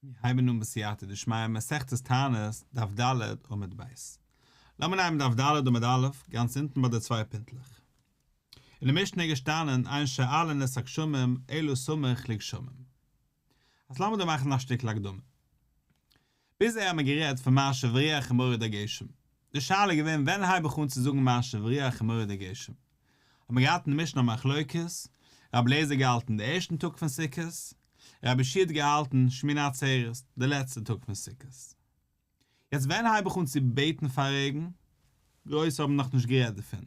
מיר הייבן אן בסייעתא דשמיא מסכת תענית, דף ד' עמוד ב'. לאמיר נעמען דף ד' עמוד א', גאנץ אונטן ביי די צוויי פינטלעך. אין די משנה איז געשטאנען אין שואלין את הגשמים אלא סמוך לגשמים. אז לאמיר דא מאכן א שטיקל הקדמה. ביז אהער האט מען גערעדט פון משיב הרוח ומוריד הגשם. די שאלה איז געווען ווען הייב איך אן צו זאגן משיב הרוח ומוריד הגשם. האט מען געהאט אין די משנה א מחלוקת, רבי אליעזר געהאלטן די ערשטן טאג פון סוכות, רבי יהושע האט געהאלטן שמיני עצרת, די לעצטע טאג פון סוכות. יעצט ווען הייב איך אן צו בעטן פאר רעגן? גרויס האבן נאכנישט גערעדט דערפון.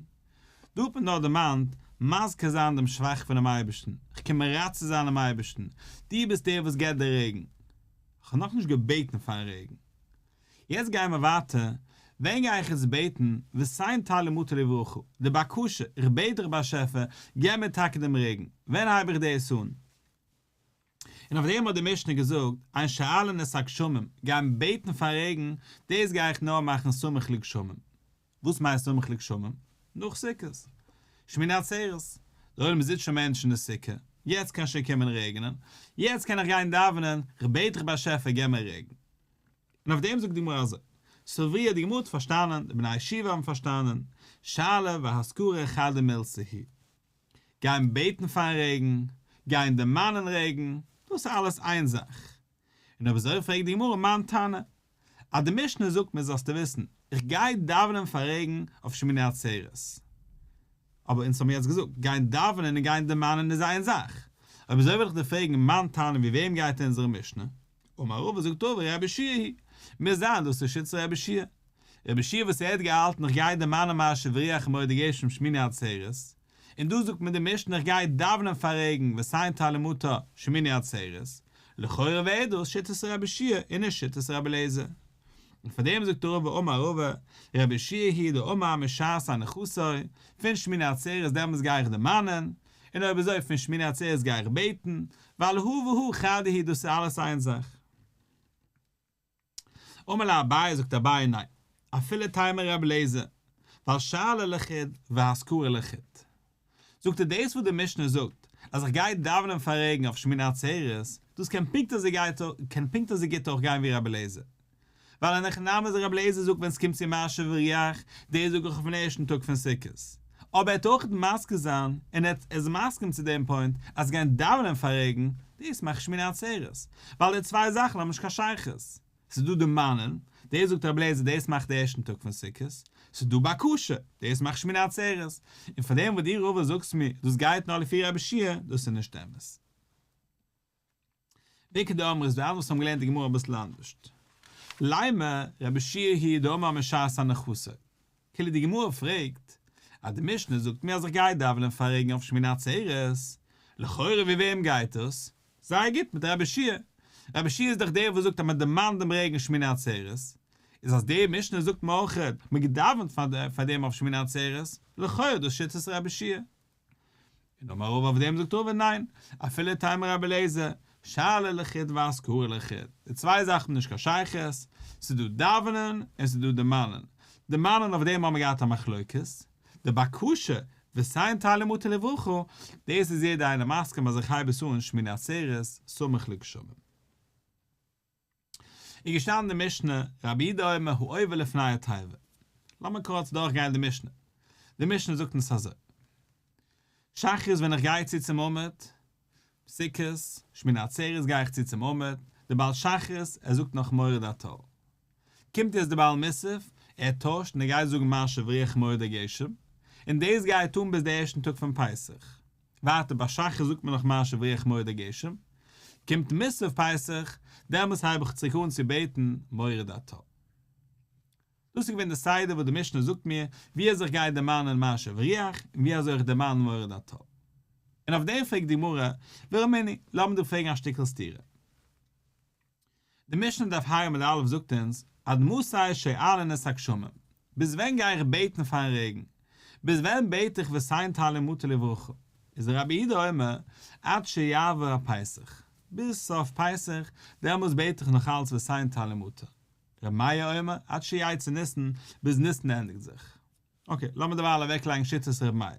דא האט מען נאר דערמאנט מזכיר זיין דעם שבח פונעם אייבערשטן, איך קום מרצה זיין דעם אייבערשטן, דו ביסט דער וואס געבט די רעגן. איך האב נאכנישט געבעטן פארן רעגן. יעצט גייען מיר ווייטער, ווען גיי איך יעצט בעטן, ותן טל ומטר לברכה, די בקשה, איך בעט דיך באשעפער, געב מיר טאקע דעם רעגן, ווען הייב איך דאס אן? און אויף דעם האט די משנה געזאגט, אין שואלין את הגשמים, גיין בעטן פאר רעגן, דאס גיי איך נאר מאכן סמוך לגשמים. וואס מיינט סמוך לגשמים? נאך סוכות. שמיני עצרת. דער עולם זיצט שוין מענטשן אין די סוכה, יעצט קען שוין קומען רעגענען, יעצט קען איך גיין דאווענען, כ'בעט דיך באשעפער געב מיר רעגן. און אויף דעם זאגט די גמרא אזוי, סברוה די גמרא האט פארשטאנען, די בני הישיבה האבן פארשטאנען, שאלה והזכרה חדא מילתא היא. גיין בעטן פארן רעגן, גיין דערמאנען רעגן, דאס איז אלעס איין זאך. און אויב אזוי פרעגט די גמרא מאן תנא, אז די משנה זאגט מיר זאלסטו וויסן, איך גיי דאווענען פאר רעגן אויף שמיני עצרת. אבער אונז האבן יעצט געזאגט, גיין דאווענען און גיין דערמאנען איז איין זאך. אויב אזוי וויל איך דיר פרעגן מאן תנא ווי וועם גייט אונזערע משנה? אמר רבא זאגט רבא רבי יהושע היא, מוז זיין דאס איז שיטת רבי יהושע. רבי יהושע וואס ער האט געהאלטן איך גיי דערמאנען משיב הרוח ומוריד הגשם שמיני עצרת, און דא זאגט מיר די משנה איך גיי דאווענען פאר רעגן ותן טל ומטר שמיני עצרת, לכאורה ווערט דאס שיטת רבי יהושע און נישט שיטת רבי אליעזר. און פאר דעם זאגט רבא אמר רבא רבי יהושע היא דאמר משעת הנחתו, פון שמיני עצרת דעמאלטס גיי איך דערמאנען, און אויב אזוי פון שמיני עצרת גיי איך בעטן, ווייל הא והא חדא היא דאס איז אלעס איין זאך. אמר ליה אביי זאגט אביי ניין, אפילו תימא רבי אליעזר, ווייל שאלה לחוד והזכרה לחוד. זאגט ער דאס וואס די משנה זאגט אז איך גיי דאווענען פאר רעגן אויף שמיני עצרת, דאס קען פונקט אזוי גייט קען פונקט אזוי גוט אויך גיין ווי רבי אליעזר. ווייל אין הכי נמי אז רבי אליעזר זאגט ווען ס'קומט צו משיב הרוח, דאס זאג איך אויפן ערשטן טאג פון סוכות. אבער ער וועט אויך מסכים זיין, און ער איז מסכים צו דעם point, אז גיין דאווענען פאר רעגן, דאס מאכט שמיני עצרת. ווייל די צוויי זאכן האבן נישט קיין שייכות. ס'איז דא דערמאנען, דאס זאגט רבי אליעזר דאס מאכט די ערשטן טאג פון סוכות. ס'איז דא בקשה, דאס מאכט שמיני עצרת. און פאר דעם וואס דו רבא זאגסט מיר, דאס גייט נאר לפי רבי יהושע, דאס איז נישט אמת. ואיכא דאמרי איז דא אנדערע וואס האבן געלערנט די גמרא אביסל אנדערשט. לימא רבי יהושע היא דאמר משעת הנחתו. כאילו די גמרא פרעגט אז די משנה זאגט מיר אז איך גיי דאווענען פאר רעגן אויף שמיני עצרת, לכאורה ווי וועם גייט עס? זייער גוט מיט רבי יהושע. רבי יהושע איז דאך דער וואס זאגט אז מען דערמאנט דעם רעגן שמיני עצרת. איז אז די משנה זאגט מיר אויך מען געדאווענט פאר דעם אויף שמיני עצרת, לכאורה דאס שיטת רבי יהושע. און אמר רבא אויף דעם זאגט רבא ניין, אפילו תימא רבי אליעזר, שאלה לחוד והזכרה לחוד, די צוויי זאכן האבן נישט קיין שייכות, ס'איז דא דאווענען און ס'איז דא דערמאנען, דערמאנען אויף דעם האבן מיר געהאט א מחלוקת, די בקשה, ותן טל ומטר לברכה, דאס איז יעדער איינער מסכים אז איך הייב עס אן שמיני עצרת, סמוך לגשמים. איז געשטאנען די משנה, רבי יהודה אומר העובר לפני התיבה. לאמיר קורץ דורכגיין די משנה. די משנה זאגט אונז אזוי. שחרית ווען איך גיי צו צום עמוד, סוכות, שמיני עצרת גיי איך צו צום עמוד, דער בעל שחרית, ער זאגט נאך מוריד הטל. קומט יעצט דער בעל מוסף, ער טוישט און ער גייט זאגן משיב הרוח מוריד הגשם, און דאס גייט אן ביז די ערשטן טאג פון פסח. ווייטער ביי שחרית זאגט מען נאך משיב הרוח מוריד הגשם, קומט מוסף פסח, דעמאלס הייב איך צוריק אן צו בעטן מוריד הטל. דאס איז געווען די סדר וואס די משנה זאגט מיר ווי אזוי איך גיי דערמאנען משיב הרוח און ווי אזוי איך דערמאן מוריד הטל. און אויף דעם פרעגט די גמרא, ורמינהי, לאמיר דא פרעגן א שטיקל סתירה. די משנה דף ה' עמוד א' זאגט אונז, עד מתי שואלין את הגשמים, ביז ווען גיי איך בעטן פארן רעגן? ביז ווען בעט איך ותן טל ומטר לברכה? איז רבי יהודה אומר, עד שיעבור הפסח, ביז סוף פסח, דעמאלס בעט איך נאך אלץ ותן טל ומטר. רבי מאיר אומר, עד שיצא ניסן, ביז ניסן ענדיגט זיך. okay, לאמיר דערווייל אוועקלייגן שיטת רבי מאיר.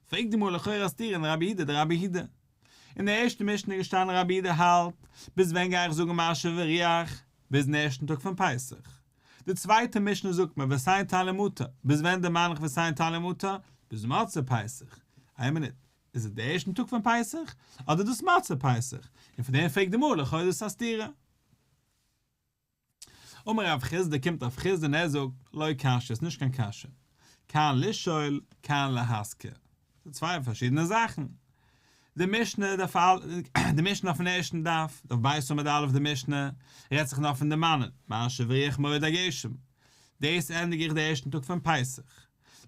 פרעגט די גמרא לכאורה א סתירה אין רבי יהודה דרבי יהודה. אין די ערשטע משנה איז געשטאנען רבי יהודה האלט, ביז ווען גיי איך זאגן משיב הרוח? ביזן ערשטן טאג פון פסח. די צווייטע משנה זאגט מיר ותן טל ומטר, ביז ווען דערמאן איך ותן טל ומטר? ביז מוצאי פסח. איין מינוט, איז עס די ערשטן טאג פון פסח? אדער דאס מוצאי פסח? און פון דעם פרעגט די גמרא לכאורה איז דאס א סתירה. אמר רב חסדא קומט רב חסדא און ער זאגט, לא קשיא, ס'איז נישט קיין קשיא. כאן לשאול, כאן להזכיר. ס'איז צוויי פארשידענע זאכן. די משנה דף א, די משנה אויפן ערשטן דף, דף ב' עמוד א' די משנה, רעדט זיך נאר פון דערמאנען, משיב הרוח מוריד הגשם. דאס ענדיג איך די ערשטן טאג פון פסח.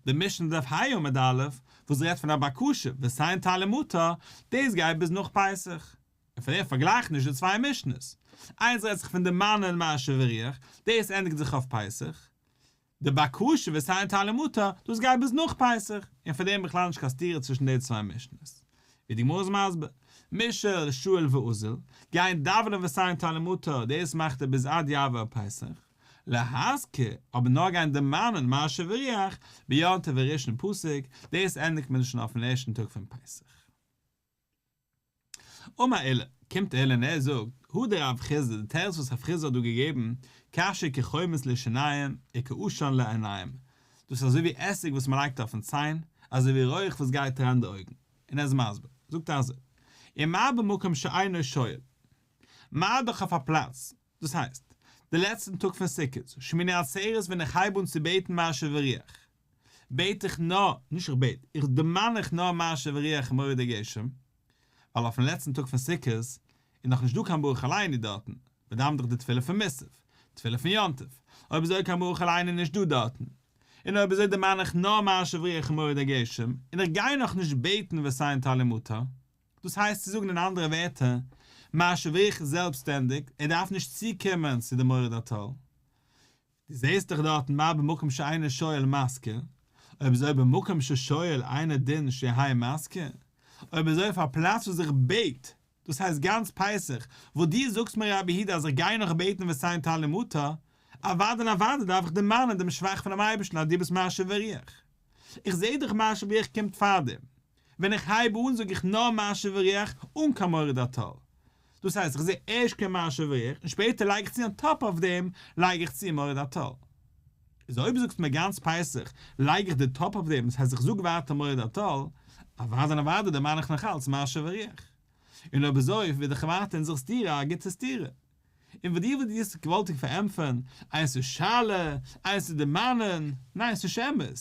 די משנה דף ה' עמוד א', וואס רעדט פון א בקשה, ותן טל ומטר, דאס גייט ביז נאך פסח. און פאר דעם פארגלייך נישט די צוויי משנה'ס. איינס רעדט זיך פון דערמאנען משיב הרוח, דאס ענדיגט זיך אויף פסח. די בקשה ותן טל ומטר, דאס גייט ביז נאך פסח, און פאר דעם בכלל נישט קיין סתירה צווישן די צוויי משנה'ס. ווי די גמרא איז מסביר, מישאיל שאיל ואזיל, גיין דאווענען ותן טל ומטר, דאס מאכט ער ביז עד יעבור פסח. להזכיר, אבער נאר גיין דערמאנען משיב הרוח, ביום טוב הראשון פסיק, דאס ענדיגט מען שוין אויפן ערשטן טאג פון פסח. אמר עולא, קומט עולא און ער זאגט, הא דרב חסדא, די תירוץ וואס רב חסדא האט דא געגעבן, קשיא כחומץ לשיניים וכעשן לעיניים, דאס איז אזוי ווי עסיג וואס מען לייגט אויפן ציין, אזוי ווי רויעך וואס גייט אריין אין די אויגן, און ער איז מסביר, זאגט ער אזוי, ומה במקום שאינו שואל, מה דאך אויף א פלאץ, דאס הייסט, די לעצטן טאג פון סוכות, שמיני עצרת ווען איך הייב אן צו בעטן משיב הרוח, בעט איך נאר, נישט איך בעט, איך דערמאן איך נאר משיב הרוח ומוריד הגשם, ווייל אויפן לעצטן טאג פון סוכות איז נאך נישט דא קיין ברך עלינו דארטן, מען דאווענט דאך די תפילה פון מוסף, תפילה פון יום טוב, אויב אזוי קיין ברך עלינו איז נישט דא דארטן, און אויב אזוי דערמאן איך נאר משיב הרוח ומוריד הגשם, און איך גיי נאך נישט בעטן ותן טל ומטר, דאס הייסט צו זאגן אין אנדערע ווערטער, משיב הרוח איז זעלבסטענדיג, ער דארף נישט צוקומען צו די מוריד הטל. דו זעסט דאך דארטן מה במקום שאינו שואל מזכיר, אויב אזוי במקום ששואל אינו דין שיהא מזכיר, אויב אזוי אויף א פלאץ וואס איך בעט, דאס הייסט גאנץ פסח, וואס דו זאגסט מיר רבי יהודה אז איך גיי נאך בעטן ותן טל ומטר, אוודאי און אוודאי דארף איך דערמאנען דעם שבח פונעם אייבערשטן אז דו ביסט משיב הרוח. איך זע דאך משיב הרוח קומט פארדעם. ווען איך הייב אן זאג איך נאר משיב הרוח אן קיין מוריד הטל. דאס הייסט איך זע ערשט קיין משיב הרוח און שפעטער לייג איך צו אן טאפ אויף דעם לייג איך צו מוריד הטל. איז אויב זאגסט מיר גאנץ פסח לייג איך די טאפ אויף דעם דאס הייסט איך זאג ווייטער מוריד הטל, אוודאי און אוודאי דערמאן איך נאך אלץ משיב הרוח. און אויב אזוי ווערט דאך ווייטער אונזער סתירה א גוטע סתירה. און וואס דו וואס דו האסט געוואלט פארענטפערן, איינס איז שאלה, איינס איז דערמאנען, ניין ס'נישט אמת.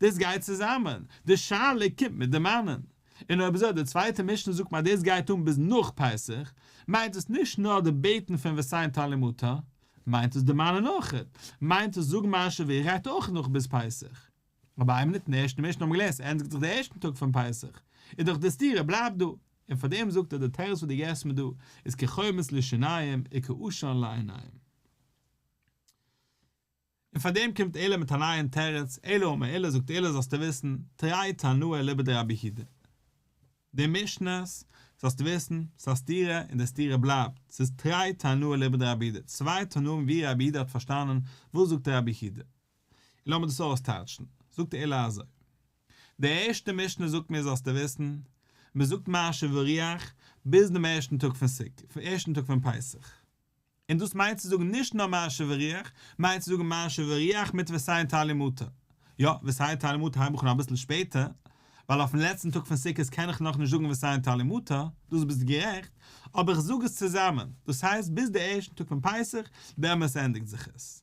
דאס גייט צוזאמען, די שאלה קומט מיט דערמאנען. און אויב אזוי די צווייטע משנה זאגט מיר אז דאס גייט אן ביז נאך פסח, מיינט עס נישט נאר די בעטן פון ותן טל ומטר, מיינט עס דערמאנען אויך, מיינט עס זאגן משיב הרוח גייט אויך נאך ביז פסח. אבער איין מינוט אין די ערשטע משנה האבן מיר געלערנט ס'ענדיגט זיך די ערשטן טאג פון פסח, איז דאך די סתירה בלייבט דא. און פאר דעם זאגט ער די תירוץ וואס דו געבסט מיר דא איז כחומץ לשיניים וכעשן לעיניים. און פאר דעם קומט עולא מיט א נייעם תירוץ, אלא אמר עולא זאגט עולא זאלסטו וויסן, תרי תנאי אליבא דרבי יהודה. די משנה'ס, זאלסטו וויסן, ס'איז א סתירה און די סתירה בלייבט, ס'איז תרי תנאי אליבא דרבי יהודה, צוויי תנאים ווי רבי יהודה האט פארשטאנען וואס זאגט רבי יהודה. און לאמיר דאס אויסטייטשן, זאגט עולא אזוי, די ערשטע משנה זאגט מיר זאלסטו וויסן, מען זאגט משיב הרוח ביז דעם ערשטן טאג פון סוכ, ערשטן טאג פון פסח. און דאס מיינט צו זאגן נישט נאר משיב הרוח, מיינט צו זאגן משיב הרוח מיט ותן טל ומטר. יא, ותן טל ומטר הייב איך אן אביסל שפעטער, ווייל אויפן לעצטן טאג פון סוכות קען איך נאכנישט זאגן ותן טל ומטר, דאס ביסטו גערעכט, אבער איך זאג עס צוזאמען, דאס הייסט ביז די ערשטן טאג פון פסח, דעמאלס ענדיגט זיך עס.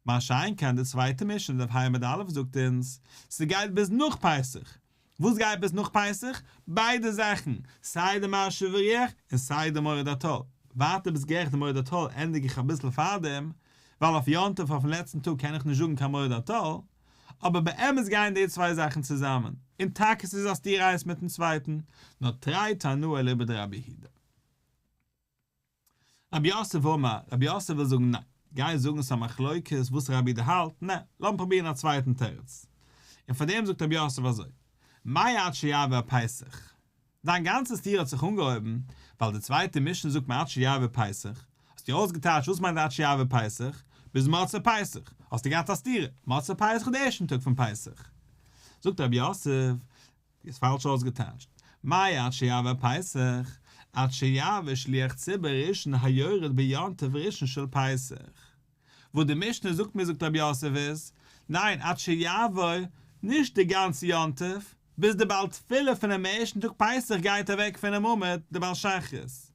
מה שאין כן די צווייטע משנה דף ה' עמוד א' זאגט אונז, ס'גייט ביז נאך פסח. וואס גייט ביז נאך פסח? ביידע זאכן, סיי די משיב הרוח און סיי די מוריד הטל. ווייטער ביסט גערעכט די מוריד הטל ענדיג איך אביסל פארדעם, ווייל אויף יום טוב אויפן לעצטן טאג קען איך נישט זאגן קיין מוריד הטל, אבער באמת גייען די צוויי זאכן צוזאמען, און טאקע ס'איז א סתירה איינס מיטן צווייטן, נאר תרי תנאי אליבא דרבי יהודה. רב יוסף אמר, רב יוסף וויל זאגן ניין, גיי זאגן ס'א מחלוקת וואס רבי יהודה האלט, נע, לאמיר פרובירן א צווייטן תירוץ. און פאר דעם זאגט רב יוסף אזוי, מאי עד שיעבור הפסח? דיין גאנצע סתירה האט זיך אנגעהויבן ווייל די צווייטע משנה זאגט מען עד שיעבור פסח, האסטו אויסגעטייטשט וואס מיינט עד שיעבור פסח? ביז מוצאי פסח, האסטו געהאט א סתירה, מוצאי פסח איז די ערשטן טאג פון פסח. זאגט רב יוסף, דו האסט פאלש אויסגעטייטשט. מאי עד שיעבור פסח, עד שיעבור שליח ציבור ראשון היורד ביום טוב ראשון של פסח. וואס די משנה זאגט מיר זאגט רב יוסף איז, ניין עד שיעבור, נישט די גאנצע יום טוב, ביז די בעל תפילה פונעם ערשטן טאג פסח גייט אוועק פונעם עמוד, די בעל שחרית.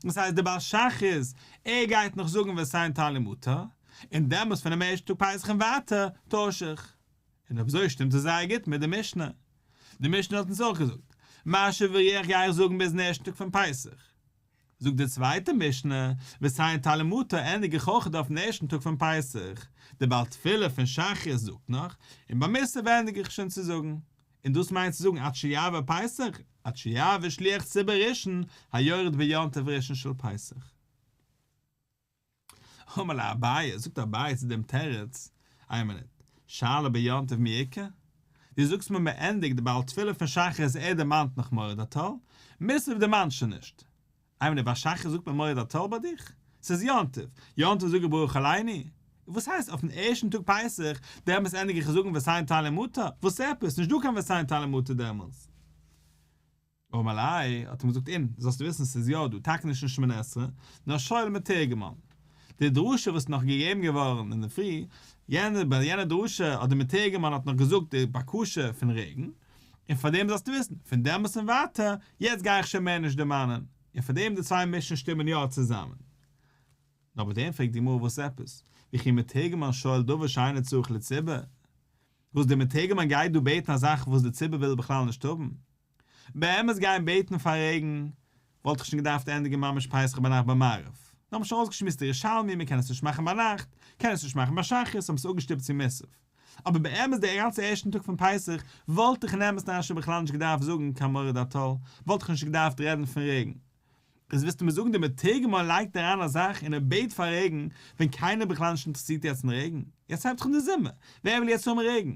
דאס הייסט די בעל שחרית, ער גייט נאך זאגן ותן טל ומטר, און דעמאלס פונעם ערשטן טאג פסח און ווייטער טויש איך. און אויב אזוי שטימט עס זייער גוט מיט די משנה. די משנה האט אונז אויך געזאגט, משיב הרוח גיי איך זאגן ביזן ערשטן טאג פון פסח. זאגט די צווייטע משנה, ותן טל ומטר ענדיג איך אויך אויפן ערשטן טאג פון פסח, די בעל תפילה פון שחרית זאגט נאך, און ביי מוסף ענדיג איך שוין צו זאגן. און דאס מיינט צו זאגן עד שיעבור פסח, עד שיעבור שליח ציבור ראשון היורד ביום טוב ראשון של פסח. אמר ליה אביי, זאגט אביי צו דעם תירוץ, איין מינוט, שאלה ביום טוב מי איכא? דו זאגסט מיר מען ענדיגט די בעל תפילה פון שחרית ער דערמאנט נאך מוריד הטל, מוסף דערמאנט שוין נישט. איין מינוט ביי שחרית זאגט מען מוריד הטל ביי דיך? ס'איז יום טוב, יום טוב זאג איך ברך עלינו. וואס הייסט אויפן ערשטן טאג פסח דעמאלס ענדיג איך זאגן ותן טל ומטר? וואס עפעס? נישט דא קיין ותן טל ומטר דעמאלס. אמר ליה, האט אים געזאגט אין, זאלסטו וויסן ס'איז יא דא, טאקע נישט אין שמונה עשרה, נאר שואל מתורגמן. די דרשה וואס איז נאך געגעבן געווארן אינדערפרי, יענע, ביי יענע דרשה האט די מתורגמן האט נאך געזאגט די בקשה פון רעגן, און פאר דעם זאלסטו וויסן, פון דעמאלס און ווייטער, יעצט גיי איך שוין מער נישט דערמאנען, און פאר דעם די צוויי משניות שטימען יא צוזאמען. נאר ביי דעם פרעגט די גמרא וואס עפעס, וכי מתורגמן שואל דבר שאינו צריך לציבור? וואס דער מתורגמן גייט דא בעטן א זאך וואס די ציבור וויל בכלל נישט האבן? באמת גיין בעטן פאר רעגן וואלט איך שוין געדארפט ענדיגן ממש פסח ביינאכט ביי מעריב, נאר האבן שוין אויסגעשמועסט די ירושלמי מען קען עס נישט מאכן ביינאכט, קען עס נישט מאכן ביי שחרית האבן עס אפגעשטופט צו מוסף. אבער באמת דער גאנצער ערשטן טאג פון פסח וואלט איך אין אמת'ן אריין שוין בכלל נישט געדארפט זאגן קיין מוריד הטל, וואלט איך נישט געדארפט רעדן פון רעגן. איז ווילסטו מיר זאגן דער מתורגמן לייגט אריין א זאך און ער בעט פאר רעגן ווען קיינער בכלל נישט אינטערעסירט יעצט אין רעגן? יעצט הייבט זיך אן די זומער, ווער וויל יעצט האבן רעגן?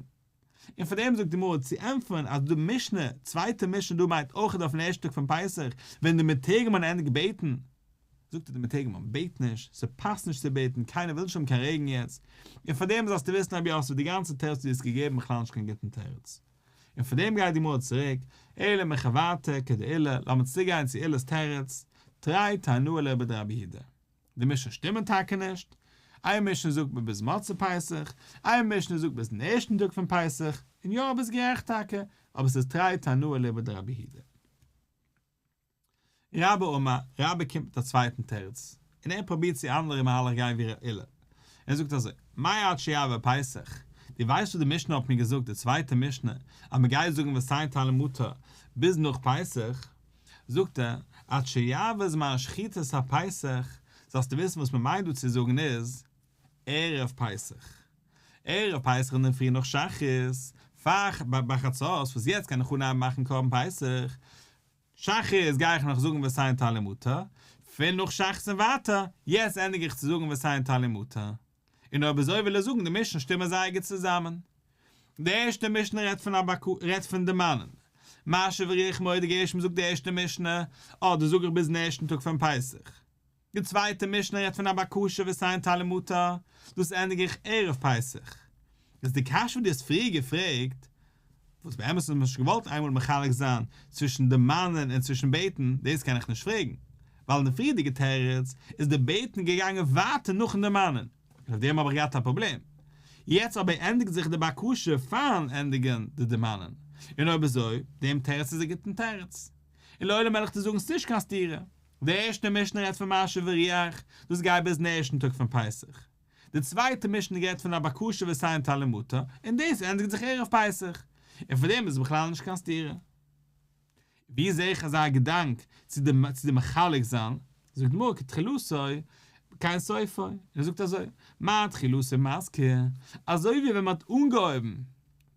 און פאר דעם זאגט די גמרא צו ענטפערן אז די משנה, צווייטע משנה דא מיינט אויך אויפן ערשטן טאג פון פסח ווען די מתורגמן ענדיגט בעטן, זאגט ער די מתורגמן בעט נישט, ס'פאסט נישט צו בעטן, קיינער וויל נישט האבן קיין רעגן יעצט, און פאר דעם זאלסטו וויסן רב יוסף די גאנצע תירוץ וואס דו האסט געגעבן בכלל נישט קיין גוטן תירוץ. און פאר דעם גייט די גמרא צוריק, אלא מחוורתא כדעולא, לאמיר צוריק גיין צו עולא'ס תירוץ, תרי תנאי ליבא דרבי יהודה. די משניות שטימען טאקע נישט, איין משנה זאגט מען ביז מוצאי פסח, איין משנה זאגט ביזן ערשטן טאג פון פסח, און יא ביסט גערעכט טאקע, אבער ס'איז תרי תנאי ליבא דרבי יהודה. רבה אמר, רבה קומט מיט א צווייטן תירוץ, און ער פרובירט צו אנדערע מהלך גיין ווי עולא. ער זאגט אזוי, מאי עד שיעבור פסח, דו ווייסט וואס די משנה האט מיר געזאגט, די צווייטע משנה, אז מען גייט זאגן ותן טל ומטר ביז נאך פסח, זאגט ער, עד שיעבור זמן שחיטת הפסח, זאלסטו וויסן וואס מען מיינט דא צו זאגן איז, ערב פסח. ערב פסח אינדערפרי נאך שחרית, פאר ביי חצות, וואס יעצט קען איך אנהייבן מאכן קרבן פסח, שחרית גיי איך נאך זאגן ותן טל ומטר, פון נאך שחרית און ווייטער, יעצט ענדיג איך צו זאגן ותן טל ומטר. און אויב אזוי וויל ער זאגן די משניות שטימען זייער גוט צוזאמען. די ערשטע משנה רעדט פון א רעדט פון דערמאנען. משיב הרוח מוריד הגשם זאגט די ערשטע משנה, אדער זאג איך ביזן ערשטן טאג פון פסח. די צווייטע משנה רעדט פון א בקשה ותן טל ומטר, דאס ענדיג איך ערב פסח. איז די קשיא וואס דו האסט פריער געפרעגט, וואס באמת האט מען נישט געוואלט איינמאל מחלק זיין צווישן דערמאנען און צווישן בעטן, דאס קען איך נישט פרעגן, ווייל אין די פריערדיגע תירוץ איז די בעטן געגאנגען ווייטער נאכן דערמאנען, און אויף דעם האב איך געהאט א פראבלעם. יעצט אבער ענדיגט זיך די בקשה פארן ענדיגן די דערמאנען, און אויב אזוי, דעם תירוץ איז א גוטן תירוץ. און לעולם וועל איך דיר זאגן ס'נישט קיין סתירה. די ערשטע משנה רעדט פון משיב הרוח, דאס גייט ביזן ערשטן טאג פון פסח. די צווייטע משנה רעדט פון א בקשה ותן טל ומטר, און דאס ענדיגט זיך ערב פסח. און פאר דעם איז עס בכלל נישט קיין סתירה. ווי זעה איך אזא געדאנק צו די צו די מחלק זיין? זאגט די גמרא כתחילתו כן סופו, און ער זאגט אזוי, מה תחילתו מזכיר, אזוי ווי ווען מען האט אנגעהויבן,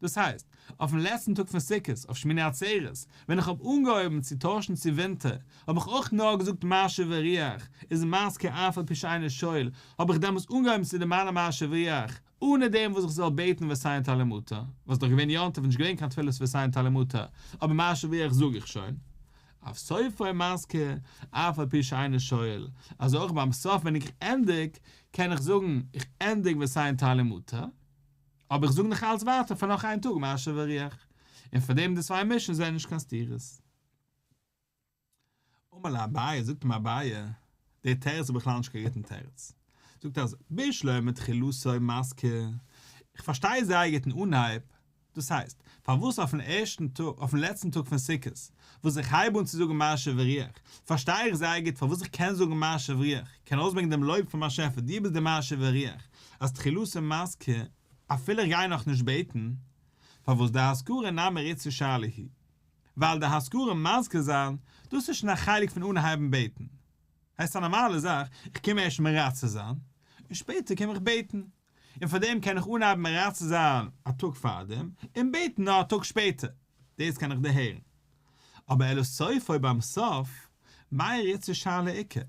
דאס הייסט, אויפן לעצטן טאג פון סוכות, אויף שמיני עצרת, ווען איך האב אנגעהויבן צו טוישן צו ווינטער, האב איך אויך נאר געזאגט משיב הרוח, איז מזכיר אף על פי שאינו שואל, האב איך דעמאלס אנגעהויבן צו דערמאנען משיב הרוח, אנע דעם וואס איך זאל בעטן ותן טל ומטר, וואס איז דאך געווען יום טוב נישט געווען קיין תפילת ותן טל ומטר, אבער משיב הרוח זאג איך שוין. אף סופו מזכיר, אף על פי שאינו שואל, אז אויך ביים סוף ווען איך ענדיג, קען איך זאגן איך ענדיג ותן טל ומטר. אבער איך זאג נאך אלץ ווייטער פאר נאך איין טאג משיב הרוח, און פאר דעם די צוויי משניות זענען נישט קיין סתירות. אמר ליה אביי, זאגט אים אביי, דער תירוץ איז בכלל נישט קיין גוטן תירוץ. זאגט ער אזוי, בשלמא תחילתו מזכיר, איך פארשטיי זייער גוט אין אנהייב, דאס הייסט, פארוואס אויפן ערשטן טאג, אויפן לעצטן טאג פון סוכות, וואס איך הייב אן צו זאגן משיב הרוח, פארשטיי איך זייער גוט פארוואס איך קען זאגן משיב הרוח, קען ארויסברענגען דעם לויב פון באשעפער, דו ביסט דער משיב הרוח, אז תחילתו מזכיר, אפילו איך גיי נאכנישט בעטן, פארוואס דהזכרה נמי ריצוי שאלה היא. ווייל די הזכרה מזכיר זיין, דאס איז שוין א חלק פון אנהייבן בעטן. הייסט א נארמאלע זאך, איך קום ערשט מרצה זיין, און שפעטער קום איך בעטן. און פאר דעם קען איך אנהייבן מרצה זיין א טאג פארדעם, און בעטן נאר א טאג שפעטער. דאס קען איך דערהערן. אבער אלא סופו ביים סוף, מאי ריצוי שאלה איכא?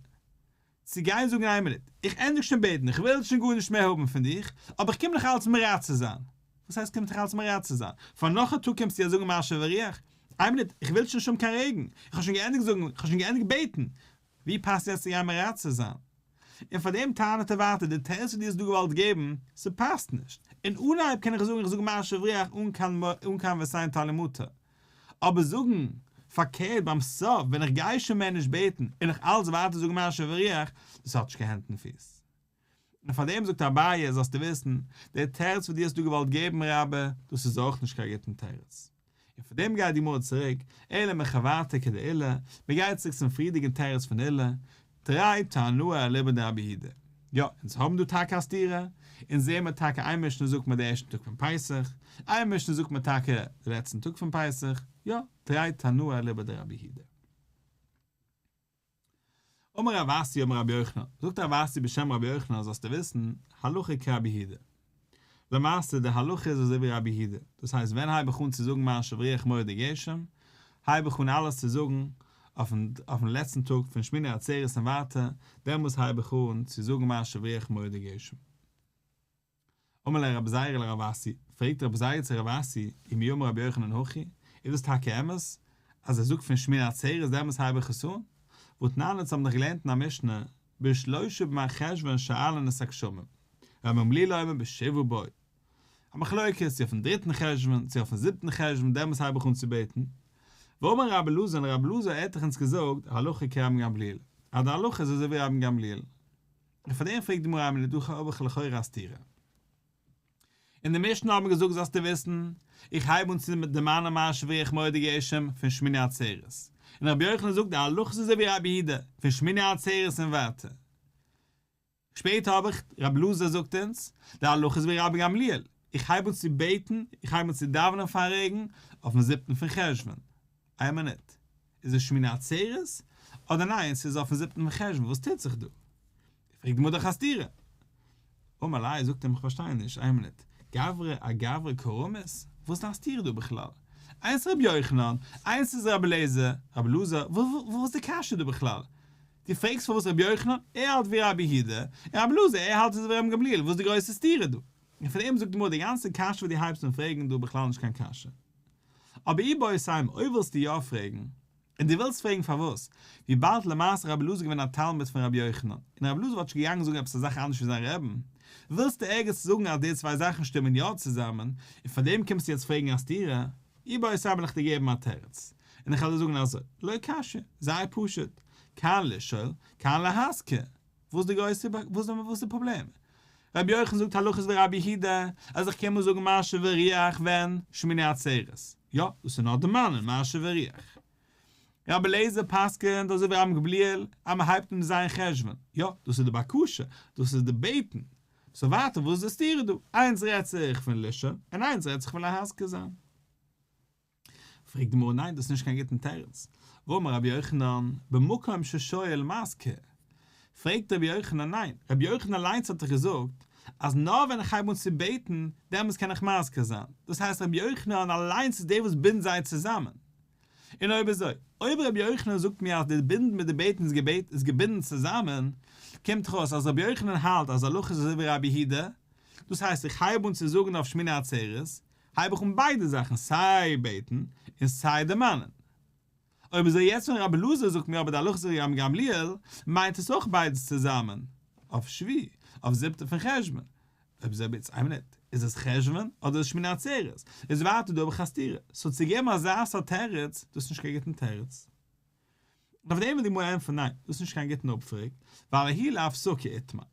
צו גיין זאגן איין מינוט, איך ענדיג שוין בעטן, איך וויל שוין גארנישט מער האבן פון דיך, אבער איך קום נאך אלץ מרצה זיין. וואס הייסט קומט נאך אלץ מרצה זיין? פאר נאך א טאג קומסטו יעצט זאגן משיב הרוח? איין מינוט, איך וויל שוין נישט האבן קיין רעגן, איך האב שוין געענדיגט זאגן, איך האב שוין געענדיגט בעטן, ווי פאסט יעצט צו גיין מרצה זיין? און פאר דעם טענה'ט ער ווייטער, די תירוץ וואס דו האסט דא געוואלט געבן, ס'פאסט נישט. אין אנהייב קען איך זאגן איך זאג משיב הרוח אן קיין אן קיין ותן טל ומטר. אבער זאגן פארקערט ביים סוף ווען איך גיי שוין מער נישט בעטן און איך אלץ ווייטער זאגן משיב הרוח, דאס האט נישט קיין הענט און פיס. און פאר דעם זאגט אביי זאלסטו וויסן, דער תירוץ וואס דו האסט דא געוואלט געבן רבה, דאס איז אויך נישט קיין גוטן תירוץ. און פאר דעם גייט די גמרא צוריק, אלא מחוורתא כדעולא, מען גייט צוריק צום פריערדיגן תירוץ פון עולא, תרי תנאי אליבא דרבי יהודה. יא, אונז האבן דא טאקע א סתירה, אונז זעהן מיר טאקע איין משנה זאגט מען די ערשטן טאג פון פסח, איין משנה זאגט מען טאקע די לעצטן טאג פון פסח, יא, תרי תנאי אליבא דרבי יהודה. אמר רב אסי אמר רבי יוחנן, זאגט רב אסי בשם רבי יוחנן זאלסטו וויסן, הלכה כרבי יהודה. למעשה די הלכה איז אזוי ווי רבי יהודה, דאס הייסט ווען הייב איך אן צו זאגן משיב הרוח מוריד הגשם, הייב איך אן אלעס צו זאגן אויפן אויפן לעצטן טאג פון שמיני עצרת און ווייטער, דעמאלס הייב איך אן צו זאגן משיב הרוח מוריד הגשם. אמר ליה רבי זירא לרב אסי, פרעגט רבי זירא צו רב אסי, ומי אמר רבי יוחנן הכי, איז דאס טאקע אמת אז ער זאגט פון שמיני עצרת דעמאלס הייב איך עס אן? והתנן אונז האבן דאך געלערנט אין א משנה, בשלושה במרחשוון שואלין את הגשמים, רבן גמליאל אומר בשבעה בו. א מחלוקת צו אויפן דריטן חשוון צו אויפן זיבטן חשוון דעמאלס הייב איך אן צו בעטן. ואמר רבי אלעזר און רבי אלעזר ער האט דאך אונז געזאגט הלכה כרבן גמליאל אז די הלכה איז אזוי ווי רבן גמליאל. און פאר דעם פרעגט די גמרא איין מינוט דא האב איך לכאורה א סתירה. אין די משנה האט מען געזאגט זאלסטו וויסן, איך הייב אן צו דערמאנען משיב הרוח מוריד הגשם פון שמיני עצרת, און רבי יוחנן זאגט די הלכה איז אזוי ווי רבי יהודה, פון שמיני עצרת און ווייטער. שפעטער האב איך, רבי אלעזר זאגט אונז, די הלכה איז ווי רבי גמליאל, איך הייב אן צו בעטן, איך הייב אן צו דאווענען פאר רעגן, אויפן זיבטן פון חשוון. איין מינוט, איז עס שמיני עצרת? אדער ניין, ס'איז אויפן זיבטן פון חשוון, וואס טוט זיך דא? פרעגט די גמרא דאך א סתירה. אמר ליה, זאגט אים איך פארשטיי נישט, איין מינוט, גברא אגברא קא רמית? וואס איז דיין סתירה דא בכלל? איינס איז רבי יוחנן, איינס איז רבי אליעזר, רבי אלעזר, וואס איז די קשיא דא בכלל? דו פרעגסט פארוואס רבי יוחנן, ער האלט ווי רבי יהודה, און רבי אלעזר, ער האלט אזוי ווי רבן גמליאל, וואס איז די גרויסע סתירה דא? און פון דעם זאגט די גמרא די גאנצע קשיא וואס דו הייבסט אן פרעגן דא בכלל נישט קיין קשיא. אבער איבעית אימא, אויב ווילסטו יא פרעגן, און דו ווילסט פרעגן פארוואס, וויבאלד למעשה רבי אלעזר איז געווען א תלמיד פון רבי יוחנן, און רבי אלעזר וואלט נישט געגאנגען זאגן עפעס א זאך אנדערש ווי זיין רעבן, ווילסטו ערגעץ זאגן אז די צוויי זאכן שטימען יא צוזאמען, און פאר דעם קומסטו יעצט פרעגן א סתירה? איבעית אימא וועל איך דיר געבן א תירוץ, און איך וועל דיר זאגן אזוי, לא קשיא, זייער פשוט, כאן לשאול, כאן להזכיר. וואס איז די גרויסע, וואס איז די פראבלעם? רבי יוחנן זאגט הלכה איז ווי רבי יהודה, אז איך קום אן זאגן משיב הרוח ווען? שמיני עצרת. יא, דאס איז נאר דערמאנען משיב הרוח. רבי אליעזר פסק'נט אזוי ווי רבן גמליאל אז מען הייבט אן ז' חשוון. יא, דאס איז די בקשה, דאס איז די בעטן. סאו ווייטער וואס איז די סתירה דא? איינס רעדט זיך פון לשאול און איינס רעדט זיך פון להזכיר זיין. פרעגט די גמרא ניין דאס איז נישט קיין גוטן תירוץ, והאמר רבי יוחנן במקום ששואל מזכיר, פרעגט רבי יוחנן ניין, רבי יוחנן אליינס האט דאך געזאגט אז נאר ווען איך הייב אן צו בעטן דעמאלס קען איך מזכיר זיין, דאס הייסט רבי יוחנן אליינס איז דער וואס בינדט זיי צוזאמען, און אויב אזוי, אויב רבי יוחנן זאגט מיר אז די בינדן מיט די בעטן איז געבינדן צוזאמען, קומט דאך אויס אז רבי יוחנן האלט אז הלכה איז אזוי ווי רבי יהודה, דאס הייסט איך הייב אן צו זאגן אויף שמיני עצרת, הייב איך אן ביידע זאכן סיי בעטן און סיי דערמאנען. אויב אזוי יעצט ווען רבי אלעזר זאגט מיר אבער די הלכה איז ווי רבן גמליאל, מיינט עס אויך ביידעס צוזאמען, אויף שביעי, אויף זיבטע פון חשוון. אויב אזוי איז איין מינוט, איז עס חשוון אדער איז שמיני עצרת? איז ווייטער דא האב איך א סתירה. סאו צו געבן אזא סארט תירוץ, דאס איז נישט קיין גוטן תירוץ. און אויף דעם וויל די גמרא ענטפערן ניין, דאס איז נישט קיין גוטן אפפרעג, ווייל ההיא להפסקה איתמר.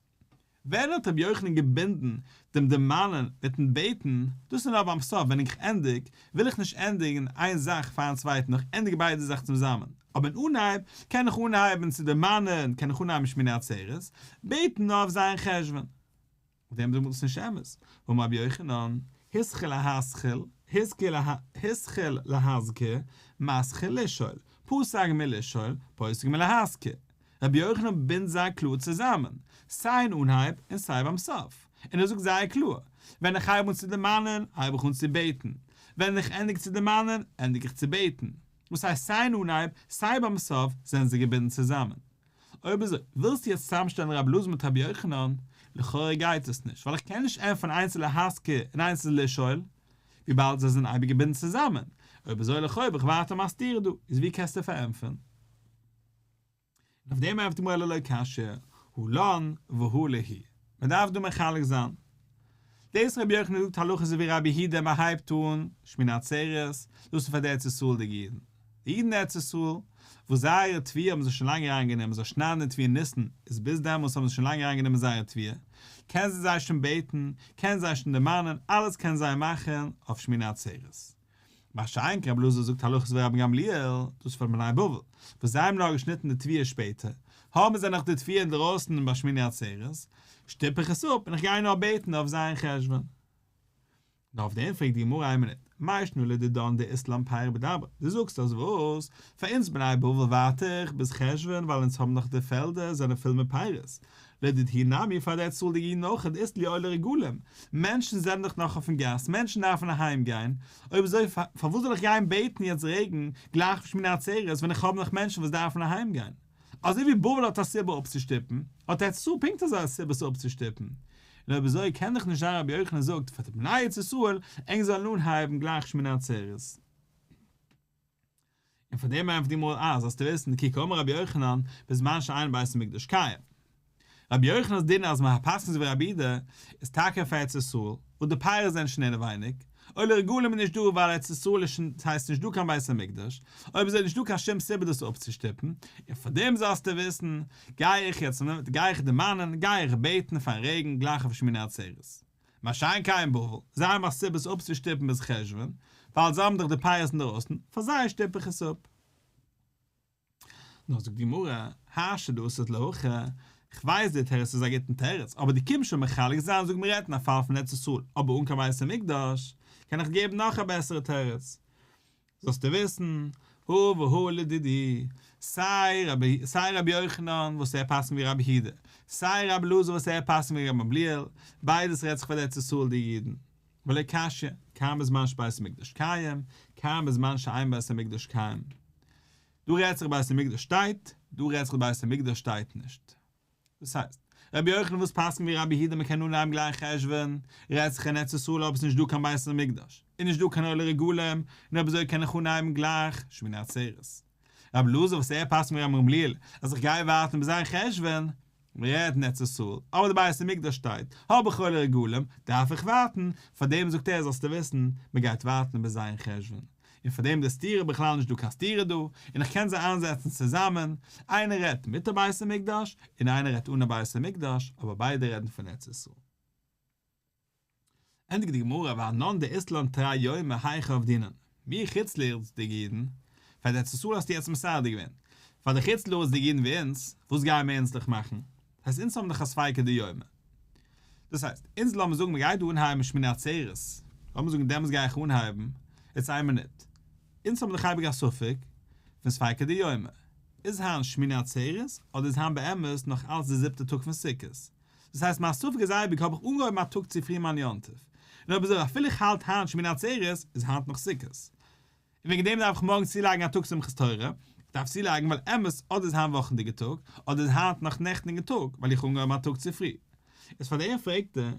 ווען האט רבי יוחנן געבינדן דעם דערמאנען מיטן בעטן, דאס איז נאר ביים סוף ווען איך ענדיג, וויל איך נישט ענדיגן איין זאך פארן צווייטן איך ענדיג ביידע זאכן צוזאמען, אבער אין אנהייב קען איך אנהייבן צו דערמאנען, קען איך אנהייבן שמיני עצרת, בעטן נאר אויף ז' חשוון. אויף דעם זאגט מען דאס נישט אמת, והאמר רבי יוחנן, התחיל להתחיל, התחיל להזכיר, מתחיל לשאול, פסק מלשאול, פוסק מלהזכיר. רבי יוחנן בינדט זיי קלאר צוזאמען, סיי אין אנהייב און סיי ביים סוף, און ער זאגט זייער קלאר, ווען איך הייב אן צו דערמאנען, הייב איך אן צו בעטן, ווען איך ענדיג צו דערמאנען, ענדיג איך צו בעטן. דאס הייסט סיי אין אנהייב, סיי ביים סוף, זענען זיי געבינדן צוזאמען. אויב אזוי, ווילסטו יעצט צוזאמשטעלן רבי אלעזר מיט רבי יוחנן? לכאורה גייט עס נישט, ווייל איך קען נישט ענטפערן איינס איז להזכיר און איינס איז לשאול, וויבאלד זיי זענען אייביג געבינדן צוזאמען. אויב אזוי לכאו' האב איך ווייטער מיין סתירה דא, איז ווי קענסטו פארענטפערן? און אויף דעם ענטפערט די גמרא אלא לא קשיא, הא לן והא להו. מען דארף דא מחלק זיין. דאס רבי יוחנן זאגט הלכה אזוי ווי רבי יהודה מען הייבט אן שמיני עצרת, דאס איז פאר די ארץ ישראל'דיגע אידן. די אידן אין ארץ ישראל, וואס זייערע תבואה האבן זיי שוין לאנג אריינגענומען, זיי שניידן די תבואה אין ניסן, איז ביז דעמאלס האבן זיי שוין לאנג אריינגענומען זייער תבואה, קענען זיי זיי שוין בעטן, קענען זיי שוין דערמאנען, אלעס קענען זיי מאכן אויף שמיני עצרת. מה שאין כן רבי אלעזר זאגט הלכה אזוי ווי רבן גמליאל, דאס איז פאר בני בבל, וואס זיי האבן נאר געשניטן די תבואה שפעטער, האבן זיי נאך די תבואה אינדערויסן ביי שמיני עצרת, שטופ איך עס אפ און איך גיי נאר בעטן אויף ז' חשוון. נאר אויף דעם פרעגט די גמרא איין מינוט, מאי שנא לדידן דאית לן פירי בדברא, דו זאגסט אז וואס? פאר אונז בני בבל ווארט איך ביז חשוון ווייל אונז האבן נאך די פעלדער זענען פול מיט פירות, לדידהו נמי פאר די ארץ ישראל'דיגע אידן אויך דאית להו עולי רגלים, מענטשן זענען דאך נאך אויפן גאס, מענטשן דארפן אהיים גיין, אויב אזוי פארוואס זאל איך גיין בעטן יעצט רעגן גלייך אויף שמיני עצרת ווען איך האב נאך מענטשן וואס דארפן אהיים גיין? אזוי ווי בבל האט א סיבה אפצושטופן, האט ארץ ישראל פונקט אזוי א סיבה עס אפצושטופן. און אויב אזוי קען דאך נישט זיין רבי יוחנן זאגט פאר די בני ארץ ישראל ענק זאלן אנהייבן גלייך שמיני עצרת. און פאר דעם ענטפערט די גמרא אז זאלסטו וויסן כי קאמר רבי יוחנן בזמן שאין בית המקדש קיים. רבי יוחנן'ס דין אז מען פסק'נט אזוי ווי רבי יהודה איז טאקע פאר ארץ ישראל וואס די פירות זענען שוין אינעווייניג, עולי רגלים איז נישט דא ווייל ארץ ישראל איז שוין ס'הייסט נישט דא קיין בית המקדש, אויב אזוי איז נישט דא קיין שום סיבה דאס אפצושטופן, און פאר דעם זאלסטו וויסן גיי איך יעצט גיי איך דערמאנען גיי איך בעטן פארן רעגן גלייך אויף שמיני עצרת. מה שאין כן בבל, זיי האבן א סיבה עס אפצושטופן ביז חשוון, ווייל זיי האבן דאך די פירות אינדערויסן, פאר זיי שטופ איך עס אפ. נאר זאגט די גמרא, השתא דאתית להכי, כ'ווייס די תירוץ איז א גוטן תירוץ, אבער דו קומסט שוין מחלק זיין, זאג מיר רעדט אין א פאל פון ארץ ישראל, אבער אן קיין בית המקדש, קען איך געבן נאך א בעסערע תירוץ. זאלסטו וויסן, הא והא לדידהו, סיי רבי סיי רבי יוחנן וואס ער פסק'נט ווי רבי יהודה, סיי רבי אלעזר וואס ער פסק'נט ווי רבי גמליאל, ביידעס רעדט זיך פאר די ארץ ישראל'דיגע אידן. ולא קשיא, כאן בזמן שבית המקדש קיים, כאן בזמן שאין בית המקדש קיים. דא רעדט זיך בית המקדש שטייט, דא רעדט זיך בית המקדש שטייט נישט. דאס הייסט, רבי יוחנן וואס פסק'נט ווי רבי יהודה מ'קען אנהייבן גלייך חשוון, רעדט זיך אין ארץ ישראל אויב עס איז נישט דא קיין בית המקדש, איז נישט דא קיין עולי רגלים, און אויב אזוי קען איך אנהייבן גלייך שמיני עצרת. רבי אלעזר וואס ער פסק'נט ווי רבי גמליאל אז איך גיי ווארטן ביז ז' חשוון, מ'רעדט אין ארץ ישראל, אבער די בית המקדש שטייט, האב איך עולי רגלים, דארף איך ווארטן, פארדעם זאגט ער זאלסטו וויסן, מ'גייט ווארטן ביז ז' חשוון. און פאר דעם די סתירה בכלל נישט דא קיין סתירה דא, און איך קען זיי איינזעצן צוזאמען, איינער רעדט מיט א בית המקדש, און איינער רעדט אן א בית המקדש, אבער ביידע רעדן פון ארץ ישראל. ענדיגט די גמרא ואנן דאית לן תרי יומי היכי עבדינן, מיר חוץ לארצ'דיגע אידן, פאר די ארץ ישראל האסטו יעצט מסדר געווען, פאר די חוץ לארצ'דיגע אידן ווי אונז, וואס גייען מיר אונז דאך מאכן? דאס הייסט אונז האבן דאך א ספיקא דיומא. דאס הייסט, אונז לאמיר זאגן מ'גייט דא אנהייבן שמיני עצרת, לאמיר זאגן דעמאלטס גיי איך אנהייבן, יעצט איין מינוט, אונז האבן דאך אייביג א ספק פון ספיקא דיומא, איז היינט שמיני עצרת אדער איז היינט באמת נאך אלץ די זיבטע טאג פון סוכות? דאס הייסט מיין ספק איז אייביג האב איך אנגעהויבן א טאג צו פרי מיין יום טוב, און אויב אזוי אפילו איך האלט היינט שמיני עצרת איז היינט נאך סוכות. און וועגן דעם דארף איך מארגן צולייגן א טאג שמחת תורה, איך דארף צולייגן ווייל אמת אדער איז היינט וואכנדיגע טאג, אדער איז היינט נאך נעכטניגע טאג, ווייל איך האב אנגעהויבן א טאג צו פרי. איז פאר דעם פרעגט ער,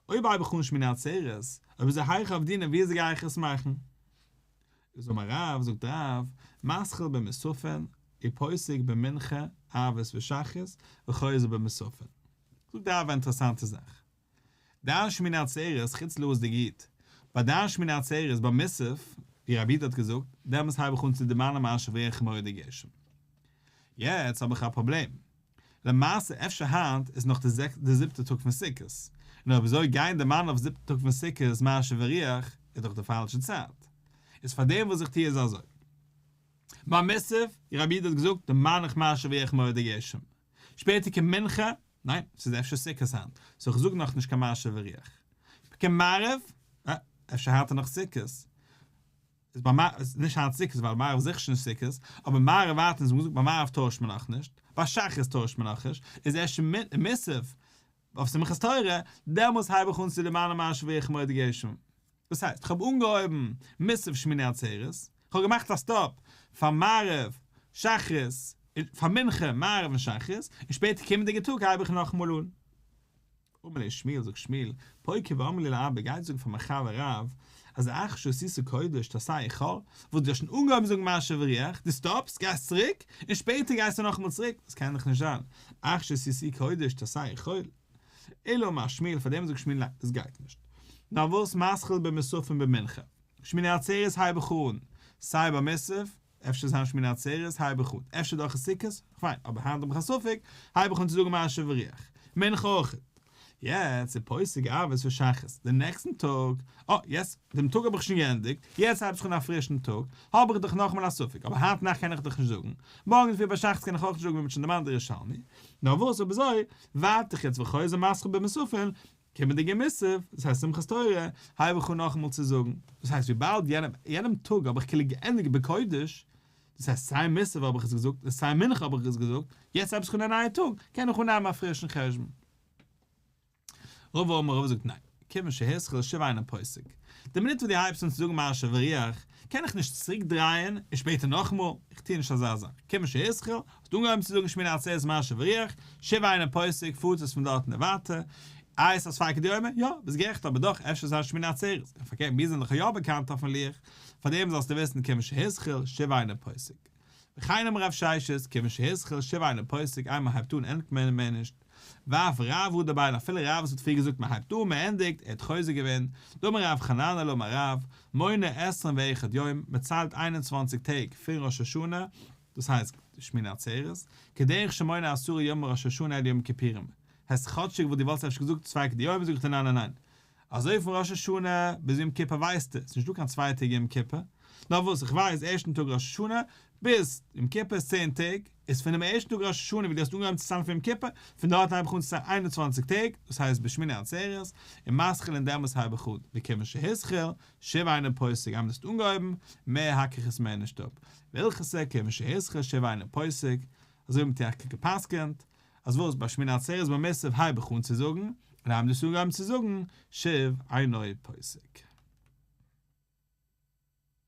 אויב הייב איך אן שמיני עצרת, אויב אזוי היכי עבדינן ווי אזוי גיי איך עס מאכן? איז אמר רב, זאגט רב, מתחיל במוספין, ופוסק במנחה, ערבית ושחרית, וחוזר במוספין. זאגט רב א אינטערעסאנטע זאך. דיין שמיני עצרת חוץ לארץ'דיגע איד, ביי דיין שמיני עצרת ביי מוסף, ווי רבי יהודה האט געזאגט, דעמאלס הייב איך אן צו דערמאנען משיב הרוח מוריד הגשם. יעצט האב איך א פראבלעם. למעשה אפשר היינט איז נאך די זיבטע טאג פון סוכות, און אויב אזוי גיין דערמאנען אויף זיבטן טאג פון סוכות משיב הרוח איז דאך די פאלשע צייט. איז פארדעם וואס איך טו איז אזוי. ביי מוסף, רבי יהודה האט געזאגט דערמאן איך משיב הרוח מוריד הגשם. שפעטער קומט מנחה, ניין, ס'איז אפשר סוכות היינט, סאו כ'זאג נאכנישט קיין משיב הרוח. קומט מעריב, אה, אפשר היינט איז נאך סוכות. איז ביי מעריב, נישט היינט סוכות ווייל מעריב איז זיכער שוין נישט סוכות, אבער מעריב ווייטער אונז האבן געזאגט ביי מעריב טוישט מען נאכנישט, ביי שחרית טוישט מען נאכנישט, איז ערשט מוסף אויף שמחת תורה, דעמאלס הייב איך אן צו דערמאנען משיב הרוח מוריד הגשם. דאס הייסט, כ'האב אנגעהויבן מוסף שמיני עצרת, כ'האב געמאכט א סטאפ פאר מעריב, שחרית, פאר מנחה, מעריב און שחרית, און שפעטער קומענדיגע טאג הייב איך נאכאמאל אן. אמר ליה שמואל, זאגט שמואל, פוקי ואמרי לי לאבא, גיי זאגן פאר מיין חבר רב, אז אחר שעשית קודש תעשהו חול, וואס דו האסט שוין אנגעהויבן זאגן משיב הרוח, דו סטאפסט, גייסט צוריק, און שפעטער גייסטו נאכאמאל צוריק, דאס קען דאך נישט זיין, אחר שעשית קודש תעשהו חול. אלא אמר שמואל, פאר דעם זאגט שמואל ניין, דאס גייט נישט. נאר וואס מתחיל במוספין במנחה, שמיני עצרת הייב איך אן, סיי ביי מוסף, אפשר איז היינט שמיני עצרת, הייב איך אן, אפשר דאך איז סוכות, כ'ווייס, אבער היינט האב איך א ספק, הייב איך אן צו זאגן משיב הרוח, מנחה אויך. יעצט איז פוסק ערבית ושחרית, דעם נעקסטן טאג, אה, יעצט, דעם טאג האב איך שוין געענדיגט, יעצט הייבט זיך אן א פרישן טאג, האב איך דאך נאכאמאל א ספק, אבער היינט נאכט קען איך דאך נישט זאגן, מארגן אינדערפרי ביי שחרית קען איך אויך נישט זאגן ווי מ'האט שוין דערמאנט די ירושלמי, נאר וואס אויב אזוי, ווארט איך יעצט וחוזר ומתחיל במוספין, קומענדיגע מוסף, דאס הייסט שמחת תורה, הייב איך אן נאכאמאל צו זאגן, דאס הייסט וויבאלד יענעם יענעם טאג האב איך כאילו געענדיגט בקודש, דאס הייסט סיי מוסף האב איך עס געזאגט און סיי מנחה האב איך עס געזאגט, יעצט הייבט זיך אן א נייע טאג, קען איך אנהייבן א פרישן חשבון. רבא אמר רבא זאגט ניין, כיוון שהתחיל שוב אינו פוסק. די מינוט וואס דו הייבסט אן צו זאגן משיב הרוח, קען איך נישט צוריק דרייען און שפעטער נאכאמאל, איך טוה נישט אזא זאך, כיוון שהתחיל, האסט אנגעהויבן צו זאגן שמיני עצרת משיב הרוח, שוב אינו פוסק, פארט עס פון דארטן און ווייטער, איי עס איז א ספיקא דיומא? יא, ביסט גערעכט אבער דאך אפשר איז היינט שמיני עצרת, און פארקערט מיר זענען דאך יא באקאנט אויפן לוח, פארדעם זאלסטו וויסן כיוון שהתחיל, שוב אינו פוסק. וכן אמר רב ששת, כיוון שהתחיל, שוב אינו פוסק, איינמאל הייבט אן ענדיגט מען מער נישט. ואף רב הדר ביה אפילו רב וואס האט פריער געזאגט מען הייבט אן מען ענדיגט, ער האט חוזר געווען, דאמר רב חננאל אמר רב, מונה עשרים ואחד יום, מען ציילט 21 טעג פון ראש השנה, דאס הייסט שמיני עצרת, כדרך שמונה עשרה יום מראש השנה עד יום כיפורים, הייסט כאטשיג וואס דו וואלסט אפשר געזאגט ספיקא דיומא זאג איך דיר ניין ניין ניין, אזוי פון ראש השנה ביז יום כיפור ווייסטו, ס'איז נישטא קיין צוויי טעג יום כיפור, נאר וואס איך ווייס ערשטן טאג ראש השנה ביז יום כיפור איז צען טעג, איז פונעם ערשטן טאג ראש השנה ווי דו האסט אנגעהויבן צו ציילן פון יום כיפור, פון דארט הייב איך אן צו ציילן 21 טעג, דאס הייסט ביז שמיני עצרת, ומתחיל און דעמאלס הייב איך אן, וכיוון שהתחיל, שוב אינו פוסק, איינמאל דו האסט אנגעהויבן, מער האק איך עס מער נישט אפ. והלכתא כיוון שהתחיל שוב אינו פוסק, אזוי האט מען טאקע גע'פסק'נט, אז וואס ביי שמיני עצרת ביי מוסף הייב איך אן צו זאגן, און איינמאל דו האסט אנגעהויבן צו זאגן, שוב אינו פוסק.